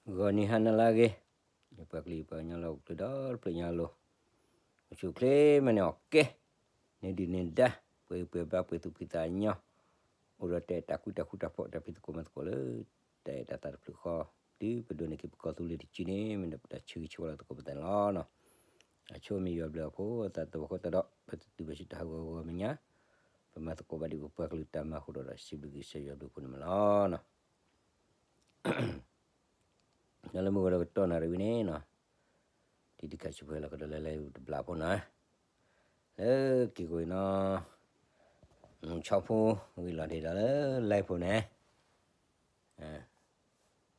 ဂီၤနံၤဟါနၤလၢအဂ့ၤ, ယပှၤကလုာ်ယပှၤကညီလၢအိၣ်ချ့ဒီတဖျၢၣ်ညါအလိၤ, အိၣ်ဆူၣ်အိၣ်ချ့မ့ၢ်န့ၢ်အီၣ်ကဲ, န့ၢ်ဒုၣ်န့ၢ်ဒါ, ပှဲၤဂံၢ်ပှဲၤဘါ ပှဲၤသူၣ်ဖှံသးညီ, အိၣ်ဒီးတၢ်အဲၣ်တၢ်ကွံတၢ်ဃူတၢ်ဖိး တၢ်ဖံးသကိးမၤသကိးလၢ တၢ်အဲၣ်တၢ်သးတဖျၢၣ်ဃီ, တုၤပဒိးန့ၢ်က့ၤပကီၢ်သူလ့ၤတစုန့ၣ် မ့ၢ်ဒီးပတၢ်ဆၢဂ့ၤဆၢဝါလီၤသကိးပသးန့ၣ်လီၤ. အဆိမ့ၢ်ယွၤဘျုးအဖိအသးတဘၣ်ဃီတၢ်ဒီး ပတတုၤဘၣ်ဆူတၢ်ဟးဂီၤဂီၤမဲာ်ညါ, ပမၤသကိးဘၣ်ဒံးပပှၤကလုာ်တၢ်မၤအဃိဒီး ဒီးစံးဘျုးက့ၤကစၢ်ယွၤဘျုးအဖိန့ၣ်မ့ၢ်လီၤ. ဒီးလၢမုၢ်ဂီၤဒီးကတီၢ်နၣ်ရံၣ်ဝံၤန့ၣ်နီၤ, ဒ်တခါဆူၣ်ဖဲလီၤကဒီးလၢ live တဘျီဖိနီၤ, လၢက့ၤကွံာ်နီၤ, မုၢ်ဆီဖိဝံၤလီၤဒံးဒီးလၢ live ဖိန့ၣ်,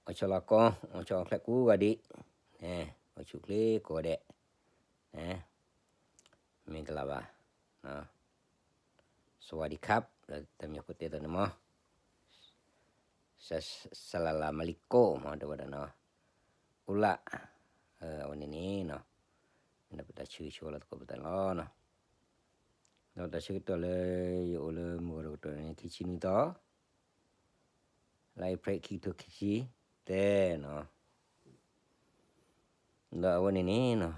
အိၣ်ဆီလီၤကီ, အိၣ်ဆီအီၣ်ချဲကူဂၤဒံး, အိၣ်ဆူၣ်အိၣ်ချ့ကိးဂၤဒဲး, မ့ၢ်ကလးဘၣ် สวัสดีครับ လၢတၢ်မံၤဖိတဲသိးန့ၣ်မး, စလလမလံကိၣ်မး တဲဝဲဒၣ်နီၤ, အိၣ်လၢ, အဝဲန့ၣ်န့ၣ်နီၤ, မ့ၢ်ဒီးပတၢ်ဆၢဂ့ၤဆၢဝါလီၤသကိးပသးန့ၣ်လီၤ. ဒီးတၢ်ဆၢကတီၢ်လၢယအိၣ်လၢမုၢ်ဂီၤဒီးကတီၢ်န့ၣ် ခံဆံနွံသီ, လါအ့ဖြ့ၣ် ခံကထိခံဆံသၢနီၤ, ဒီးအဝဲန့ၣ်န့ၣ်နီၤ,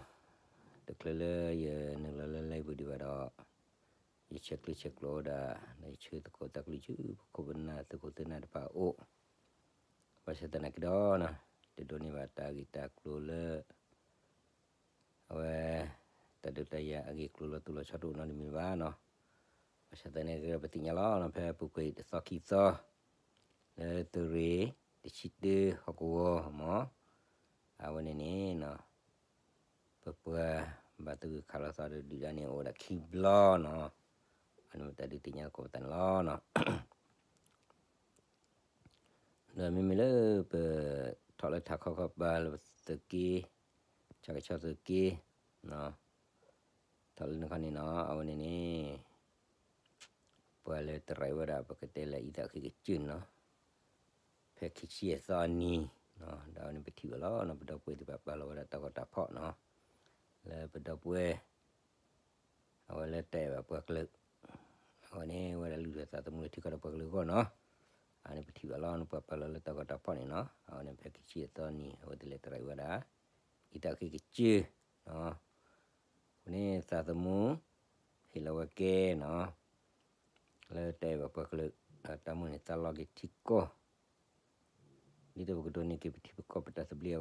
တချုးလၢယနုာ်လီၤလၢ live ပူၤဒံးဘၣ်ဒီး, ယဆဲးကျၢဆဲးကျိးဝဲဒၣ်, ဒီးယဆၢသကိးတၢ်ကလုၢ်ဆူပခိၣ်ပနၢ်သုးခိၣ်သုးနၢ်တဖၣ်အအိၣ်, ဘၣ်ဆၣ်သနာ်က့ဒီး, တဒိးန့ၢ်ဘၣ်တၢ်ဂ့ၢ်တၢ်ကျိၤလၢ အဝဲ, တၢ်ဒုးတၢ်ယၤအဂ့ၢ်အကျိၤလီၤတိၢ်လီၤဆီတအိၣ်နီတမံၤဘၣ်နီၤ, ဘၣ်ဆၣ်သနာ်က့ဒီးပသ့ၣ်ညါလီၤနီၤ ဖဲအပူၤကွံာ်တသီခံသီ, လၢသုးရ့ၣ်တဆံတၢဟီၣ်ကဝီၤမး, အဝဲန့ၣ်န့ၣ်နီၤ, ပပှၤဘၣ်သဂၢၢ်ခးလိာ်သးဒီးဒုၣ်ဒါန့ၣ်အိၣ်ဝဲဒၣ်ခံဘျီနီၤ, အန့ၣ်မ့ၢ်တၢ်ဒုးသ့ၣ်ညါသကိးပသးန့ၣ်လီၤနီၤ. ဒီးမ့မ့ၢ်လၢပ, ထီၣ်လၢထးခီကီၢ်ပၤလၢပသုးက့, ဆၣ်ကဆီသုးက့, ထီၣ်လၢန့ၣ်ခီန့ၣ်နီၤ အဝဲန့ၣ်န့ၣ်, ပှၤလၢတရံးဝဲဒၣ်ပကတဲလၢအံသၣ်အုၣ်ခ့ကစၢၢ်နီၤ, ဖဲခံဆံယဲၢ်သီအနံၤ, ဒီးအဝဲန့ၣ်ပထံၣ်ဘၣ်လီၤနီၤ ပဒီပုၢ်ဝဲၢ်သ့ၣ်တဖၣ်ပာ်လီၤဝဲဒၣ်တၢ်ဂီၤတၢ်ဖီၣ်နီၤ, လၢပဒီပုၢ်ဝဲၢ် အဝဲလၢတၢ်အဲၣ်ဘၣ်ပှၤကလုာ်, အဝဲန့ၣ်ဝဲဒၣ်လုၢ်ထီၣ်သးသမူလၢထံကီၢ်ဒီးပှၤကလုာ်အဂီၢ်နီၤ, အန့ၣ်ပထံၣ်ဘၣ်လီၤ ပှၤပာ်လီၤလၢတၢ်ဂီၤတၢ်ဖီၣ်န့ၣ်နီၤ, အဝဲန့ၣ်ဖဲခံဆံယဲၢ်သီနံၤ အဝဲသ့ၣ်လဲၤတရံးဝဲဒၣ်, အံသၣ်အုၣ်ခ့ကစၢၢ်, အဃိန့ၣ်သးသမူ, ဟ့ၣ်လီၤဝဲကဲနီၤ, လၢတၢ်အဲၣ်ဘၣ်ပှၤကလုာ်, ဒီးတၢ်မိၣ်န့ၢ်သးလီက့ၤထံကီၢ် ဒ်သိးပကဒိးန့ၢ်က့ၤပထံပကီၢ်ပတၢ်သဘျ့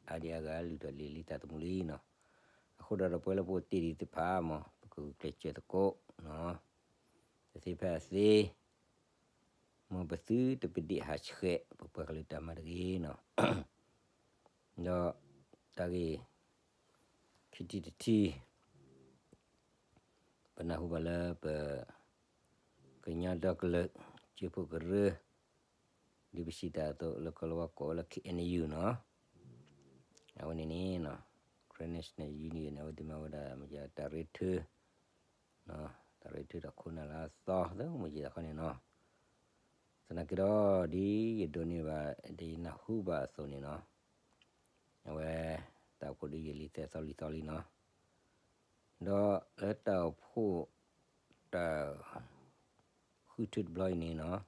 အဂီၢ်န့ၣ်နီၤ, ပဒီပုၢ်ဝဲၢ်အါဒံအါဂၤလုၢ်ထီၣ်လံာ်လံသးသမူလံနီၤ, အဃိဒီးဒီပုၢ်ဝဲၢ်လၢပအိၣ်တ့ၢ်ဒံးသ့ၣ်တဖၣ်မး ပကဂုာ်ကျဲးစၢးသကိးနီၤ, တသ့ဖဲအသ့, မ်ပသုတပဒံးဟးဆှဲးပပှၤကလုာ်တၢ်မၤတဂ့ၤနီၤ, ဒီးတၢ်ဂ့ၢ်, ခံထံၣ်တထံၣ် ပနၢ်ဟူဘၣ်လၢပ, ကညီဒီကလုာ်, ကၠိဖိကရၢ, ဒ်ပစံးတၢ်အသိးလၢကီၢ်လီၤဝါကိးဝဲလၢ K N U နီၤ, အဝဲန့ၣ်န့ၣ်, Karen National Union န့ၣ် အဝဲသ့ၣ်မၤဝဲဒၣ်မ့ၢ်တၢ်ရ့ထၢ, တၢ်ရ့ထၢဒီးခိၣ်နၢ်လၢအသီသၢမုၢ်ယံာ်တခီန့ၣ်နီၤ, သနာ်က့ဒီး, ဒ်ယဒိးန့ၢ်ဘၣ်, ဒ်ယနၢ်ဟူဘၣ်အသိးန့ၣ်နီၤ, အဝဲ, တၢ်အိၣ်ဖှိၣ်ဒ်ယလံသဲသီလံသီလံနီၤ, ဒီးလၢတၢ်အိၣ်ဖှိၣ်, တၢ်, ဃုထၢတဘျီအံၤန့ၣ်နီၤ,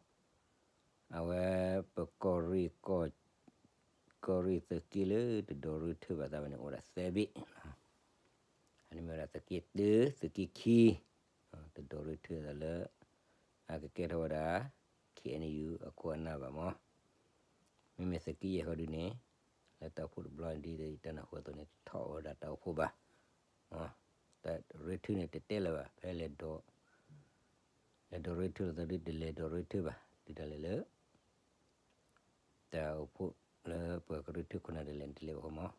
အဝဲပကီၢ်ရ့ၣ်ကီၢ်, ကီၢ်ရ့ၣ်သုးက့လၢတဒိးရ့ထၢဘၣ်သးဝဲန့ၣ် အိၣ်ဒၣ်သၢဘ့ၣ်, အန့ၣ်မ့ၢ်ဝဲဒၣ်သုးက့တၢ, သုးက့ခံ, တဒိးရ့ထၢသးလၢ, အကကဲထီၣ်ဝဲဒၣ်, K N U အခိၣ်အနၢ်ဘၣ်မး, မ့မ့ၢ်သုးက့ယဲၢ်ဃီဒုန့ၣ်, လၢတၢ်အိၣ်ဖှိၣ်တဘျီဒ်ယတၢ်နၢ်ဟူအသိးန့ၣ် တထီၣ်ဝဲဒၣ်တၢ်အိၣ်ဖှိၣ်ဘၣ် တၢ်ရ့ထၢန့ၣ်တတဲလၢၤဘၣ် ဖဲလဲၤဒိး, လဲၤဒိးရ့ထၢလီၤသးဒ်တလဲၤဒိးရ့ထၢဘၣ် ဒ်တၢ်လဲၤလၢ, တၢ်အိၣ်ဖှိၣ်လၢပှၤကရ့ထၢခိၣ်နၢ်ဒ်လဲၣ်န့ၣ်တလဲၤဘၣ်ဃီမး,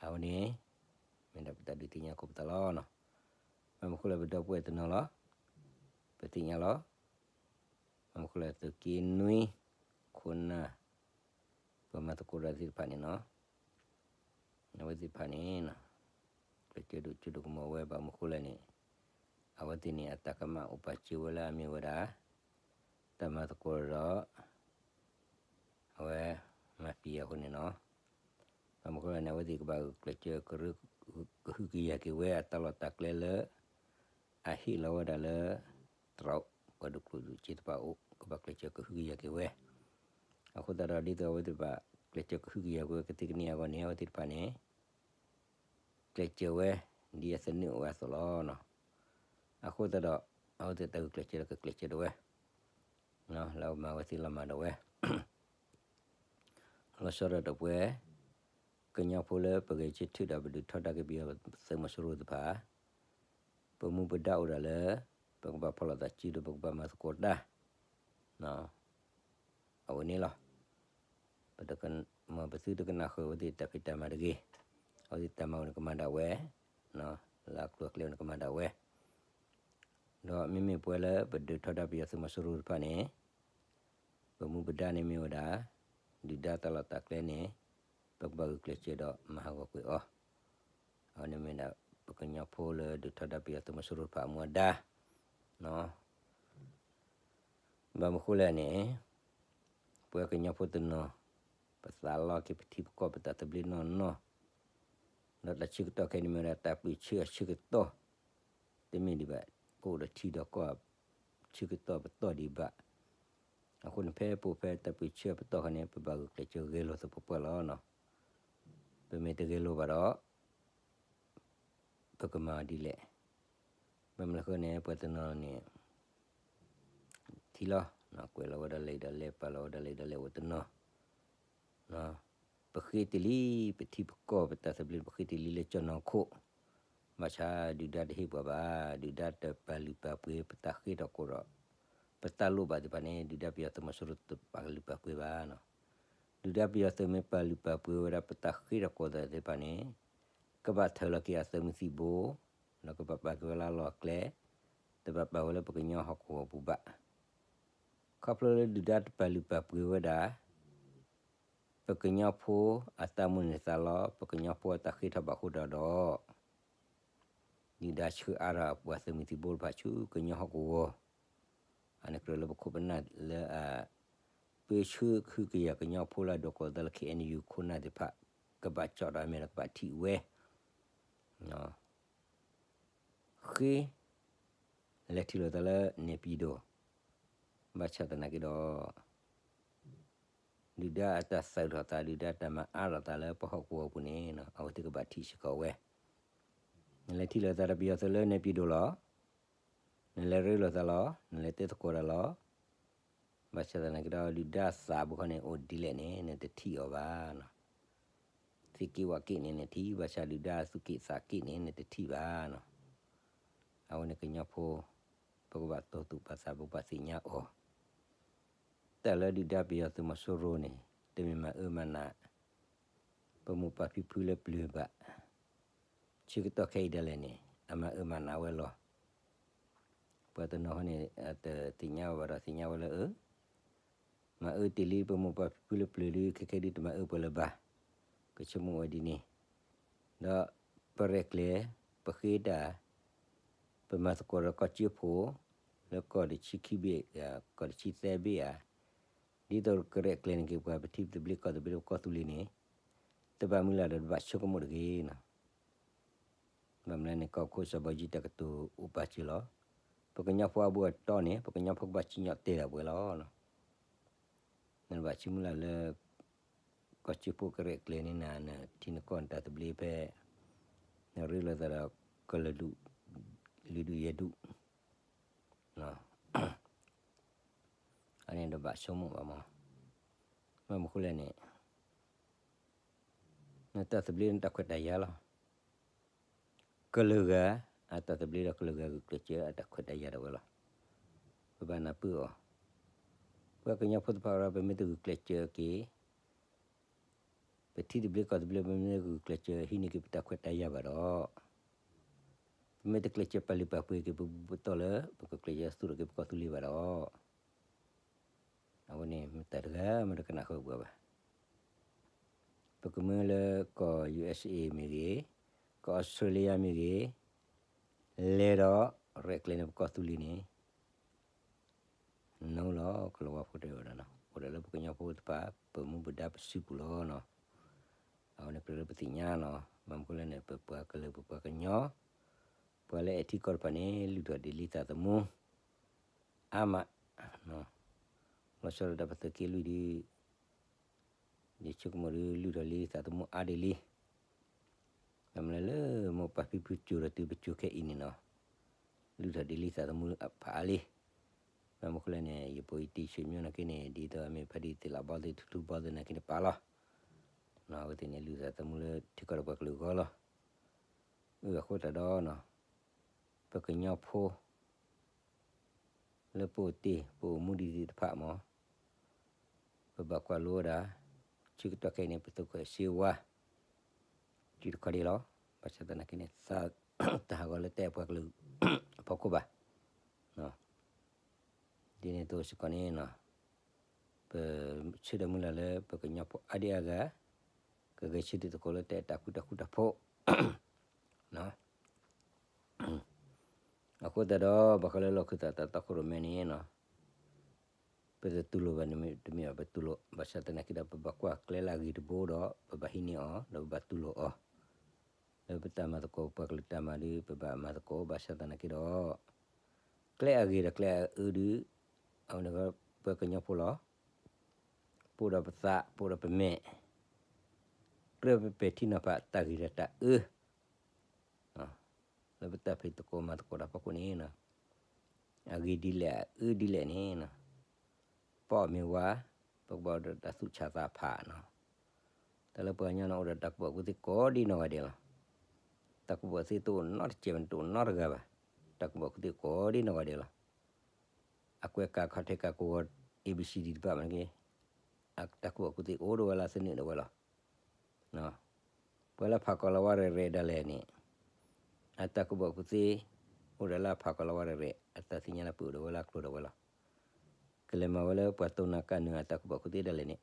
အဝဲန့ၣ်, မ့ၢ်ဒၣ်ပတၢ်ဒုးသ့ၣ်ညါခိၣ်ပသးလီၤနီၤ, ဘၣ်မနုၤဃိလဲၣ်ပဒီပုၢ်ဝဲၢ်တနီၤလီၤ, ပသ့ၣ်ညါလီၤ ဘၣ်မနုၤဃိလဲၣ်သုးက့နွံ, ခိၣ်နၢ်, ပှၤမၤသကိးတၢ်သ့ၣ်တဖၣ်န့ၣ်နီၤ, အဝဲသ့ၣ်တဖၣ်န့ၣ်, ကျဲးစၢးဒိၣ်စိဒိၣ်ကမီၤဝဲဘၣ်မနုၤဃိလဲၣ်န့ၣ်, အဝဲသ့ၣ်န့ၣ် အတၢ်ကမၣ်အိၣ်ပာ်စၢၤဝဲလၢအမ့ၢ်ဝဲဒၣ်, တၢ်မၤသကိးဒီး အဝဲ, မၤပံၤအဃိန့ၣ်နီၤ, ဘၣ်မနုၤဃိလဲၣ်န့ၣ် အဝဲသ့ၣ်ကဘၣ်ကျဲးစၢးကရၢ, ကဟုကယာ်က့ၤဝဲအတၢ်လီၢ်တၢ်ကျဲလၢ, အဟ့ၣ်လီၤဝဲဒၣ်လၢ, တရူး, ပှၤဒိၣ်ကျိၣ်ဒိၣ်စ့တဖၣ်အအိၣ် ကဘၣ်ကျဲးစၢးကဟုကယာ်က့ၤဝဲ, အဃိ အဃိသတးဒီးဒ်သိးအဝဲသ့ၣ်တဖၣ် ကျဲးစၢးကဟုကယာ်ကွံာ်ဝဲကသ့ကန့ၢ်အဂီၢ်န့ၣ် အဝဲသ့ၣ်တဖၣ်န့ၣ် ကျဲးစၢးဝဲ ဒ်အသနၢၣ်အိၣ်ဝဲအသိးလီၤ. အဃိသတးဒီး အဝဲသ့ၣ်တၢ်ဂုာ်ကျဲးစၢးဒီးကကျဲးစၢးဒၣ်ဝဲ လၢအမၤဝဲသ့လီၤမၤဒၣ်ဝဲ လီၤဆီဒၣ်တၢ်ပှဲၤ ကညီဖိလၢပဂဲၤဆၢထၢၣ်ဒီးပဒုးထီဒါက့ၤပယီၤသုးမီၤစိရိၤသ့ၣ်တဖၣ် ပမူပဒါအိၣ်ဒၣ်လၢ ပကဘၣ်ဖီၣ်လိာ်သးစုဒီးပကဘၣ်မၤသကိးတၢ် အဝဲန့ၣ်လီၤ. မ်ပသုတကနၣ်ဃုာ်အဝဲသ့ၣ်တၢ်ဖံးတၢ်မၤတဂ့ၤ. အဝဲသ့ၣ်တၢ်မၤအိၣ်န့ၣ်ကမၤဒၣ်ဝဲ, လၢအကျိၤအကျဲအိၣ်န့ၣ်ကမၤဒၣ်ဝဲ, ဒီးမ့မ့ၢ်ပဝဲလၢပဒုးထီဒါပယီၤသုးမီၤစိရိၤတဖၣ်န့ၣ် ပမူပဒါန့ၣ်မ့ၢ်ဝဲဒၣ် ဒုၣ်ဒါတၢ်လီၢ်တၢ်ကျဲန့ၣ် ပကဘၣ်ဂုာ်ကျဲးစၢးဒီးမၤဟးဂီၤကွံာ်အီၤ, အဝဲန့ၣ်မ့ၢ်ဒၣ် ပကညီဖိလၢဒုးထီဒါပယီၤသုးမီၤစိရိၤတဖၣ်အမူအဒါ ဘၣ်မနုၤဃိလဲၣ်န့ၣ် ပဝဲကညီဖိတနီၤ ပသးလီက့ၤပထံပကီၢ်ပတၢ်သဘျ့နီၢ်နီၢ်, ဒီးတၢ်ဆၢကတီၢ်ခဲအံၤန့ၣ်မ့ၢ်ဝဲဒၣ်တၢ်ပၢၢ်ဆၢအဆၢကတီၢ်, တမ့ၢ်ဒံးဘၣ် ပအိၣ်ဒီးထံဒီးကီၢ် ဆၢကတီၢ်ပတီၢ်ဒံးဘၣ်, အဃိန့ၣ်ဖဲပအိၣ်ဖဲတၢ်ပၢၢ်ဆၢအပတီၢ်ခါန့ၣ် ပဘၣ်ဂုာ်ကျဲးစၢးဂဲၤလိာ်သပှၢ်ပှၢ်လီၤ. ပမ့ၢ်တဂဲၤလိာ်ဘၣ်ဒီး ပကမၤအီၤဒ်လဲၣ်. ဘၣ်မနုၤဃိန့ၣ် ပှၤတနီၤန့ၣ် ထံလီၤ ကွဲးလီၤဝဲဒၣ်လံာ်ဒီးလဲၤ ပာ်လီၤဝဲဒၣ်လံာ်ဒီးလဲၤပာ်လီၤဝဲဒၣ်လံာ်ဒီးလဲၤအိၣ်တနီၤ, ပဃ့တ့ၢ်လံ ပထံပကီၢ်ပတၢ်သဘျ့ ပဃ့တ့ၢ်လံလၢကၠီၣ်နီၤခိၣ်, ဘၣ်ဆၣ်ဒုၣ်ဒါတဟ့ၣ်ပှၤဘၣ်, ဒုၣ်ဒါတပာ်လုၢ်ပာ်ပှ့ၤပတၢ်ဃ့ထီၣ်ကိးဒီး ပတၢ်လိၣ်ဘၣ်သ့ၣ်တဖၣ်န့ၣ် ဒုၣ်ဒါပယီၤသုးမီၤစိရိၤတပာ်လုၢ်ပာ်ပှ့ၤဘၣ်. ဒုၣ်ဒါပယီၤသုးမ့ၢ်ပာ်လုၢ်ပာ်ပှ့ၤဝဲဒၣ်ပတၢ်ဃ့ထီၣ်ကိးသ့ၣ်တဖၣ်န့ၣ် ကဘၣ်ထၢၣ်လီၤက့ၤအသုးမုၢ်သံၣ်ဘိ, ဒီးကဘၣ်ပာ်က့ၤဝဲလၢအလီၢ်အကျဲ, တဘၣ်ပာ်ဝဲလၢပကညီဟီၣ်ကဝီၤပူၤဘၣ်. ခီဖျိလၢဒုၣ်ဒါတပာ်လုၢ်ပာ်ပှ့ၤဝဲဒၣ် ပကညီဖိအတၢ်မုၢ်လၢ်သးလီ, ပကညီဖိအတၢ်ဃ့ထီၣ်ဘၣ်အဃိဒီး ဒုၣ်ဒါဆှၢအါထီၣ်ပှၤသုးမုၢ်သံၣ်ဘိတဖၣ်ဆူကညီဟီၣ်ကဝီၤ, အန့ၣ်ကြၢးလၢပခိၣ်ပနၢ်လၢအ ပၢဆှၢကဟုကယာ်ကညီဖိလၢအဒိးကိးသးလၢ ခ့ၣ်အဲၣ်ယူၣ် ခိၣ်နၢ်သ့ၣ်တဖၣ် ကဘၣ်ကၠီၣ်ဒီးအမဲာ်ဒီးကဘၣ်ထံၣ်ဝဲ ဃ့ လဲၤထံၣ်လိာ်သးလၢနဲၣ်ပံၤဒိၣ်, ဘၣ်ဆၣ်သနာ်က့ဒီး ဒုၣ်ဒါအတၢ်သၢထီၣ်သး ဒုၣ်ဒါတၢ်မၤအါထီၣ်သးလၢပဟီၣ်ကဝီၤပူၤန့ၣ် အဝဲသ့ၣ်ကဘၣ်ထံၣ်စ့ၢ်ကီးဝဲ, နလဲၤထံၣ်လိာ်သးဒီးပယီၤသုးလၢနဲၣ်ပံၤဒိၣ်လီၤ, နလဲၤရ့လိာ်သးလီၤ, နလဲၤတဲသကိးတၢ်လီၤ, ဘၣ်ဆၣ်သနာ်က့ဒီး ဒုၣ်ဒါသးပူၤခီန့ၣ် အိၣ်ဒ်လဲၣ်န့ၣ် နတထံၣ်အီၤဘၣ်. သ့ၣ်က့ဝးက့န့ၣ် နထံၣ်, ဘၣ်ဆၣ်ဒုၣ်ဒါသူၣ်က့သးက့န့ၣ် နတထံၣ်ဘၣ်. အဝဲန့ၣ်ကညီဖိ ပကဘၣ်တိၢ်သူၣ်ပာ်သး ပကဘၣ်သ့ၣ်ညါအီၤ, တၢ်လၢဒုၣ်ဒါပယီၤသုးမီၤစိရိၤန့ၣ် တမ့ၢ်မၤအၢမၤနး ပမိၢ်ပၢ်ဖံဖုလၢပျၢၤဘၣ်. ဆၢကတီၢ်ခဲအံၤဒၣ်လဲာ်န့ၣ် အမၤအၢမၤနးဝဲလီၤ. ပှၤတနီၤဟီန့ၣ် တသ့ၣ်ညါဝဲဘၣ်ဒီး သ့ၣ်ညါဝဲလၢအၢ မၤအၢတ့ၢ်လံပမိၢ်ပၢ်ဖံဖုလၢပျၢၤဒီး ခဲခဲဒုးတမၤအၢပှၤလၢၤဘၣ်. ကဆိကမိၣ်ဝဲဒ်န့ၣ်, ဒီးပရဲၣ်ကျဲၤ ပဃ့တၢ် ပမၤသကိးဒီးကီၢ်ကၠ့ဖိ လၢကီၢ်တဆံခံဘ့ၣ် ကီၢ်တဆံသၢဘ့ၣ်ဧါ, ဒ်သိးကရဲၣ်ကျဲၤန့ၢ်က့ၤပှၤပထံသဘျ့ကီၢ်သဘျ့လၢပကီၢ်သူလ့ၤန့ၣ်, တဘၣ်မုၢ်လၢ်ဒီးတဘၣ်ဆိကမိၣ်တဂ့ၤနီၤ. ဘၣ်မနုၤလဲၣ်န့ၣ် ကီၢ်ခိၣ်စီၤဘီကၠံတၢ်ကတိၤအိၣ်ပာ်စၢၤလီၤ. ပကညီဖိအဘူးအတီၢ်န့ၣ် ပကညီဖိကဘၣ်စံၣ်ညီၣ်တဲာ်ဒၣ်ပှဲၤလီၤ. နဘၣ်ဆိကမိၣ်လၢ်လၢ ကီၢ်ကၠ့ဖိကရဲၣ်ကျဲၤန့ၢ်နၤ နထံနကီၢ်နတၢ်သဘျ့ဖဲ နရ့လိာ်သးဒီး ကလုာ်ဒူၣ် လုၢ်ဒူၣ်ယဲၢ်ဒူၣ် အန့ၣ်ဒီးဘၣ်ဆိကမိၣ်ဘၣ်မး. ဘၣ်မနုၤဃိလဲၣ်န့ၣ် နတၢ်သဘျ့နတၢ်ခွဲးတၢ်ယာ်လီၤ. ကလုာ်ဂၤအတၢ်သဘျ့ဒီးကလုာ်ဂၤဂုာ်ကျဲးစၢး အတၢ်ခွဲးတၢ်ယာ်ဒၣ်ဝဲလီၤ. ပဘၣ်နၢ်ပၢၢ်အီၤ, ပှၤကညီဖိသ့ၣ်တဖၣ်ဒီး ပမ့ၢ်တဂုာ်ကျဲးစၢးက့ၤ ပထံသဘျ့ကီၢ်သဘျ့ ပမ့ၢ်တဂုာ်ကျဲးစၢး ဟံးန့ၢ်က့ၤပတၢ်ခွဲးတၢ်ယာ်ဘၣ်ဒီး ပမ့ၢ်တကျဲးစၢးပာ်လုၢ်ပာ်ပှ့ၤက့ၤပပူၤပတီၢ်လၢ ပကကျဲးစၢးသူၣ်ထီၣ်က့ၤပကီၢ်သူလ့ၤဘၣ်ဒီး အဝဲန့ၣ်မ့ၢ်တၢ်တဂၤမ့ၢ်တကနၣ်ဃုာ်ပှၤဘၣ်. ပကမၢလၢကီၢ် ယူၢ်အ့ၣ်စ့ၣ်မ့ၢ်ဂ့ၤ, ကီၢ်အီစထြ့လယါမ့ၢ်ဂ့ၤ, လဲၤဒီးရဲၣ်ကျဲၤန့ၢ်ပကီၢ်သူလ့ၤန့ၣ် နလီၤကလီၤဝါဖိတဝဲဒၣ်နီၤ, အိၣ်ဒီးလၢပကညီဖိတဖၣ် ပမူပဒါပစုပူၤလီၤနီၤ. အဝဲန့ၣ်ကြၢးလၢပသ့ၣ်ညါနီၤ, ဘၣ်မနုၤဃိလဲၣ်န့ၣ် ပပှၤကလုာ်ပပှၤကညီ ပှၤလၢအဲၣ်ထံကီၢ်တဖၣ်န့ၣ် လုၢ်ထီၣ်ဒံးလံသးသမူ အါမး, လီၤဆီဒၣ်တၢ်ပသုးက့လွံၢ်ဒုး ဆိကမိၣ်ဒုးလုၢ်ထီၣ်လံသးသမူအါဒံးလံ. ဘၣ်မနုၤလၢမိၢ်ပၢ်ဖံဖုစိၤဒီးတုၤပစိၤခဲအံၤန့ၣ်နီၤ, လုၢ်ထီၣ်ဒံးလံသးသမူဖးအါလံ. ဘၣ်မနုၤဃိလဲၣ်န့ၣ် ယပိာ်ယတံၤဆံးမၠိနာ်က့န့ၣ် ဒ်သိးအမ့ၢ်ဖါဒံးသ့ၣ်လးဘီသ့ၣ်ထူထူဘီသ့ၣ်နာ်က့န့ၣ်ပာ်လီၤ. အဝဲသ့ၣ်န့ၣ်လုၢ်သးသမူလၢထံကီၢ်ဒီးပှၤကလုာ်အဂီၢ်လီၤ. အဃိသတးဒီး ပကညီဖိ လၢပအိၣ်တ့ၢ်ပအိၣ်မူဒံးသ့ၣ်တဖၣ်မး ပဘၣ်ကွၢ်လိဝဲဒၣ် ဆၢကတီၢ်ခဲအံၤန့ၣ် ပသုးခိၣ်စ့ဝါ စုတခီဒံးလီၤ. ဘၣ်ဆၣ်သနာ်က့န့ၣ် တဟးဂီၤလၢတၢ်အဲၣ်ပှၤကလုာ်အဖီခိၣ်ဘၣ်. ဒ်န့ၣ်အသိးစ့ၢ်ကီးန့ၣ် ပဆၢဒီးမုၢ်လၢ်လၢပကညီဖိအါဒံးအါဂၤ ကဂဲၤဆၢထၢၣ်သကိးလၢတၢ်အဲၣ်တၢ်ကွံတၢ်ဃူတၢ်ဖိး အဃိသတးဒီး ဘၣ်ဃးလၢလီၢ်ခၢၣ်သးတၢ်တီခိၣ်ရိၣ်မဲန့ၣ် ပတတူၢ်လိာ်ဘၣ်န့ၣ် တမ့ၢ်ဘၣ်ပတူၢ်လိာ် ဘၣ်ဆၣ်သနာ်က့ဒီး ပဘၣ်ကွၢ်ကျဲလၢအဂ့ၤတဘိဒီး ပဘၣ်ဟံးန့ၢ်အီၤ ဒီးပဘၣ်တူၢ်လိာ်အီၤ လၢပတၢ်မၤသကိးပှၤကလုာ်တၢ်မၤဒီး ပဘၣ်မၤသကိး ဘၣ်ဆၣ်သနာ်က့ဒီး ကျဲအဂ့ၤဒီးကျဲအအၢဒုး အဝဲန့ၣ်ပှၤကညီဖိလီၤ. ပအိၣ်ဒီးပသး ပအိၣ်ဒီးပမဲာ် ကြၢးပပဲာ်ထံနီၤဖးတၢ်ဂ့ၤဒီးတၢ်အၢ လၢပတၢ်ဖံးသကိးမၤသကိးတၢ်ဖီခိၣ်န့ၣ် အဂ့ၤဒ်လဲၣ်အအၢဒ်လဲၣ်န့ၣ် ပအီၣ်မ့ၤဝါ ပကဘၣ်အိၣ်ဒီးတၢ်သူၣ်ဆးသးဖးနီၤ. တၢ်လၢပှၤကညီန့ၣ်အိၣ်ဒီးတၢ်ကူၣ်ဘၣ်ကူၣ်သ့ကိးဒံနီၢ်ဂၤဒဲးလီၤ. တၢ်ကူၣ်ဘၣ်ကူၣ်သ့တအိၣ်နီတစဲးဘၣ် တအိၣ်နီတဂၤဘၣ်. တၢ်ကူၣ်ဘၣ်ကူၣ်သ့ကိးဒံနီၢ်ဂၤဒဲးလီၤ. အကွဲးကၤခီၣ်ထံးကၤကိးဂီၤ A B C D တဘၣ်မ့ၢ်ဂ့ၤ အတၢ်ကူၣ်ဘၣ်ကူၣ်သ့အိၣ်ဒီးဝဲလၢသနၢၣ်ဒီးဝဲလီၤ. ပှၤလၢဖးကီၤလီၤဝါရဲၣ်ရဲၣ်ဒၣ်လဲာ်န့ၣ် အတၢ်ကူၣ်ဘၣ်ကူၣ်သ့ အိၣ်ဒီးလၢအဖးကီၤလီၤဝါရဲၣ်ရဲၣ် အတၢ်သ့ၣ်ညါနၢ်ပၢၢ်အိၣ်ဒီးဝဲလၢအကျိၤဒီးဝဲလီၤ. ကလဲၤမၤဝဲလၢပှၤတိၢ်နၤကၣ်နုာ်အတၢ်ကူၣ်ဘၣ်ကူၣ်သ့ဒၣ်လဲာ်န့ၣ်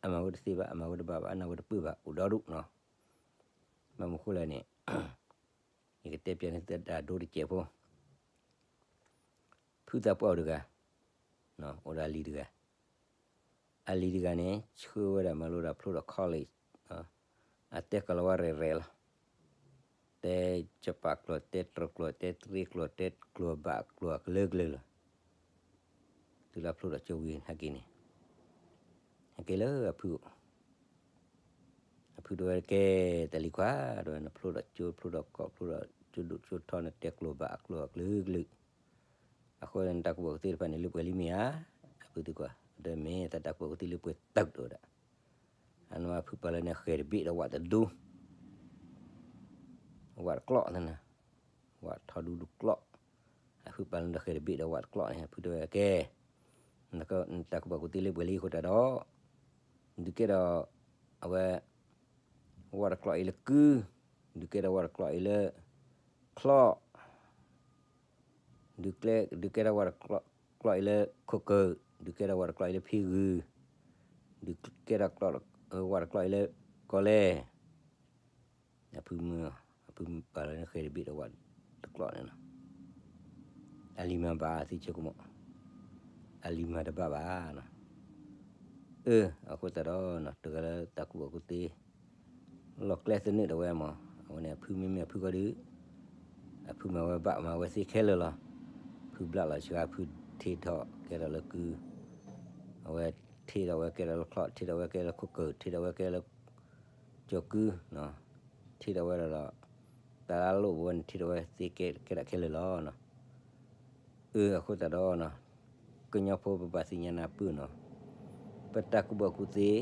အမၤဝဲတသ့ဘၣ် အမၤဝဲတဘၣ်ဘၣ် အနၢ်ဝဲတပၢၢ်ဘၣ် အိၣ်ဒီဒူၣ်နီၤ. ဘၣ်မနုၤဃိလဲၣ်န့ၣ် ယကတဲပၠးန့ၢ်သုတၢ်ဒိတစဲးဖိ ဖုသးပှၢ်အိၣ်တဂၤ အိၣ်ဒီးအလံၤတဂၤ, အလံၤတဂၤန့ၣ် ဆှၢဝဲဒၣ်မၤလိဒီးဖျိဒီး college, အတဲကီၤလၤဝါရဲၣ်ရဲၣ်လီၤ. တဲကပာ်ကျိာ် တဲတြီကျိာ် တဲတရ့ကျိာ် တဲကျိာ်ဘၣ်ကျိာ်အကလုာ်ကလုာ်လီၤ. တုၤလၢဖျိဒီးကၠိဝံၤဟဲက့ၤန့ၣ် ဟဲက့ၤလၢအဖု အဖုတဲဝဲကဲ တၢ်လံၤခွါ တဲဝဲ နဖျိဒီးကၠိ ဖျိဒီးကီၢ် ဖျိဒီးကၠိဒိၣ်ကၠိထီ နတဲကျိာ်ဘၣ်အကျိာ်အကလုာ်ကလုာ်, အဃိနတၢ်ကူၣ်ဘၣ်ကူၣ်သ့တဖၣ်န့ၣ် လၢပှဲၤလံမ့ၢ်ဧါ, အဖုသံကွၢ်, ဒီးမ့ၢ်တၢ်ကူၣ်ဘၣ်ကူၣ်သ့လၢပှဲၤတၢၢ်တဲဝဲဒၣ်, အန့ၣ်အဖုပာ်လၢနဃဲၤတဘ့ၣ်ဒီးဝးတဒူ ဝးတကျိးန့ၣ်, ဝးထီဒူတကျိး, အဖုပာ်လၢနဃဲၤတဘ့ၣ်ဒီးဝးတကျိးန့ၣ် အဖုတဲဝဲကဲ နတၢ်ကူၣ်ဘၣ်ကူၣ်သ့လၢပှဲၤလံအဃိတၢ်ဒီး, ဒုးကဲဒီး အဝဲ ဝးတကျိးအံၤလၢကု, ဒုးကဲဒီးဝးတကျိးအံၤလၢ ချီၣ်, ဒုးကဲဒီးဝးတကျိးအံၤလၢခိၣ်ကၢၢ်, ဒုးကဲဒီးဝးတကျိးအံၤလၢဖံဂုၢ်, ဒုးကဲဒီးဝးတကျိးအံၤလၢကီၢ်လဲၢ်, အဖုမုၢ်, အဖုပာ်လၢနဃဲၤတဘ့ၣ်ဒီးဝးတကျိးန့ၣ်လီၤ. အလံၤမၤဘၣ်သံဆိကမိၣ်, အလံၤမၤတဘၣ်ဘၣ်. အၢ အဃိသတးဒီး တဂၤလၢတၢ်ကူၣ်ဘၣ်ကူၣ်သ့ လီၢ်ကျဲသနၢၣ်ဒၣ်ဝဲမး, အဝဲန့ၣ် အဖုမ့မ့ၢ်အဖုဃီဒီး အဖုမၤဝဲဘၣ်မၤဝဲသ့ခဲလၢာ်လီၤ. ဖုဘျးလီၤစှၤ ဖုထ့ထီၣ်ကဲထီၣ်လၢကု, အဝဲထ့ထီၣ်ဝဲကဲထီၣ်လၢချီၣ်, ထ့ထီၣ်ဝဲကဲလၢခိၣ်ကၢၢ်, ထ့ထီၣ်ဝဲကဲလၢ ကၠီၤကု, ထ့ထီၣ်ဝဲဒီး တၢ်လၢအလိၣ်ပဝဲန့ၣ် ထ့ထီၣ်ဝဲသ့ကဲထီၣ်ခဲလၢာ်လီၤ. အၢ အဃိသတးဒီး ကညီဖိပဘၣ်သ့ၣ်ညါနၢ်ပၢၢ်နီၤ, ပတၢ်ကူၣ်ဘၣ်ကူၣ်သ့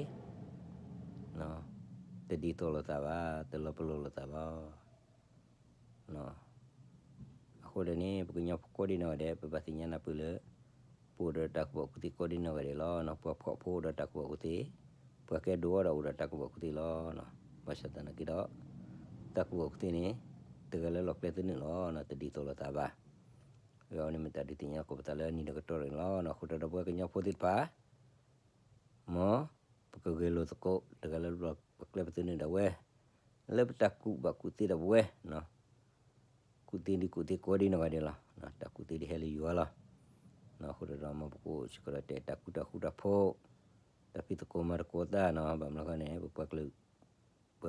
တဒ်သိးလိာ်သးဘၣ်, တလီၤပလိာ်လိာ်သးဘၣ်. အဃိဒီးန့ၣ် ပကညီဖိကိးဒံနီၢ်ဂၤဒဲး ပဘၣ်သ့ၣ်ညါနၢ်ပၢၢ်လၢ ပအိၣ်ဒီးတၢ်ကူၣ်ဘၣ်ကူၣ်သ့ကိးဒံနီၢ်ဂၤဒဲးလီၤ. ပှၤဖှီၣ်ဖိအိၣ်ဒီးတၢ်ကူၣ်ဘၣ်ကူၣ်သ့, ပှၤကဲဒိၣ်အီၤဒီးအိၣ်ဒီးတၢ်ကူၣ်ဘၣ်ကူၣ်သ့လီၤ. ဘၣ်ဆၣ်သနာ်က့ဒီး တၢ်ကူၣ်ဘၣ်ကူၣ်သ့န့ၣ် တဂၤလၢလီၢ်ကျဲသနၢၣ်လီၤ, တဒ်သိးလိာ်သးဘၣ်. အဝဲန့ၣ်မ့ၢ်တၢ်ဒုးသ့ၣ်ညါကိးပသးလၢနံၤဒီးကတီၢ်န့ၣ်လီၤ. အဃိဒီးပဝဲကညီဖိသ့ၣ်တဖၣ် မ်ပကဂဲၤလိာ်သကိး တဂၤလၢလီၢ်ကျဲပသနၢၣ်ဒၣ်ဝဲ, လၢပတၢ်ကူၣ်ဘၣ်ကူၣ်သ့ဒၣ်ဝဲ, ကူၣ်သ့ဒ်ကူၣ်သ့ကိးဒံနီၢ်ဂၤဒဲးလီၤ. တၢ်ကူၣ်သ့ဒ်ဟဲလၢယွၤလီၤ. အဃိဒီး မ်ပကအိၣ်စ့ၢ်ကီးဒီးတၢ်အဲၣ်တၢ်ကွံတၢ်ဃူတၢ်ဖိး, တၢ်ဖံးသကိးမၤသကိးတၢ်နီၤ, ဘၣ်မနုၤဃိန့ၣ် ပပှၤကလုာ် ပ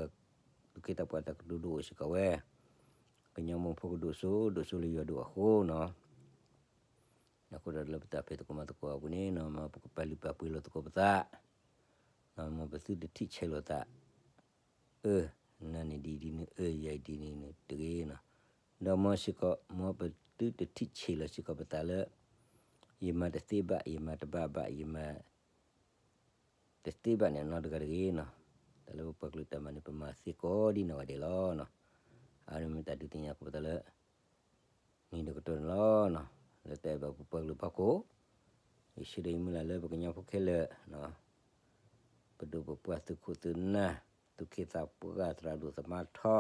သူၣ်က့သးပှၢ်တၢ်ကတိၤဒိအိၣ်စ့ၢ်ကီးဝဲ, ကညီမိၢ်ဖိကဒိၣ်စိ ဒိၣ်စိလၢယွၤဒိၣ်အဃိနီၤ. အဃိဒီးလၢပတၢ်ဖံးသကိးမၤသကိးအပူၤန့ၣ်နီၤ, မ်ပကပာ်လုၢ်ပာ်ပှ့ၤလိာ်သကိးပသး, မ်ပသုတထံၣ်ဆဲးလိာ်သး, အၢ, နၤန့ၣ်ဒ်ဒ်န့ၣ်, အၢ ယၤဒ်န့ၣ်န့ၣ်တဂ့ၤနီၤ. ဒီးမ်စ့ၢ်ကီး မ်ပသုတထံၣ်ဆဲးလီၤစ့ၢ်ကီးပသးလၢ ယမၤတသ့ဘၣ်, ယမၤတဘၣ်ဘၣ်, ယမၤတသ့ဘၣ်န့ၣ်နီတဂၤတဂ့ၤနီၤ. တၢ်လၢပပှၤကလုာ်တၢ်မၤန့ၣ် ပမၤသ့ကိးဒ်နီၢ်ဂၤဒဲးလီၤနီၤ. အဝဲန့ၣ်မ့ၢ်တၢ်ဒုးသ့ၣ်ညါကိးပသးလၢ နံၤဒီးကတီၢ်န့ၣ်လီၤနီၤ. လၢတၢ်အဲၣ်ဘၣ်ပပှၤကလုာ်ဖီခိၣ်, ယဆၢဒီးယမုၢ်လၢ်လၢပကညီဖိခဲလၢာ် ပဒိၣ်ပပှၢ်သုးခိၣ်သုးနၢ်, သူၣ်က့သးပှၢ်သရၣ်ဒိၣ်သမါထီ,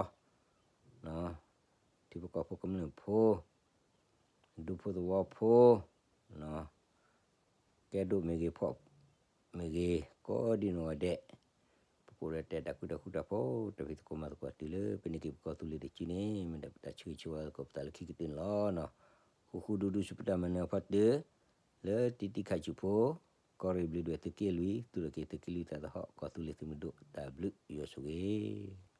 ထံဖိကီၢ်ဖိကမျၢၢ်ဖိ, ဒူဖိသဝီဖိ, ကဲဒိၣ်မ့ၢ်ဂ့ၤ ဖှီၣ်မ့ၢ်ဂ့ၤ ကိးဒ်နီၢ်ဂၤဒဲး, ပကအိၣ်ဒီးတၢ်အဲၣ်တၢ်ကွံတၢ်ဃူတၢ်ဖိး တၢ်ဖံးသကိးမၤသကိးတုၤလၢ ပန့ၢ်က့ၤပကီၢ်သူလ့ၤတစုန့ၣ် မ့ၢ်ဒၣ်ပတၢ်ဆၢဂ့ၤဆၢဝါသကိးပသးလၢခံကတၢၢ်န့ၣ်လီၤနီၤ. ဃူဃူဒူဒူဆူပတၢ်မၤနၢၤအဖီတၢၢ်, လၢတံတံခးစူၣ်ဖိ, ကီၢ်ရ့ၣ်ဘျုးဒွဲၣ်သုးက့လွံၢ် သူၣ်ထီၣ်က့ၤသုးက့လွံၢ်သးသဟီၣ် ကီၢ်သူလ့ၤသုးမုၢ်ဒိၣ် တၢ်ဘျုးယွၤဆိၣ်ဂ့ၤ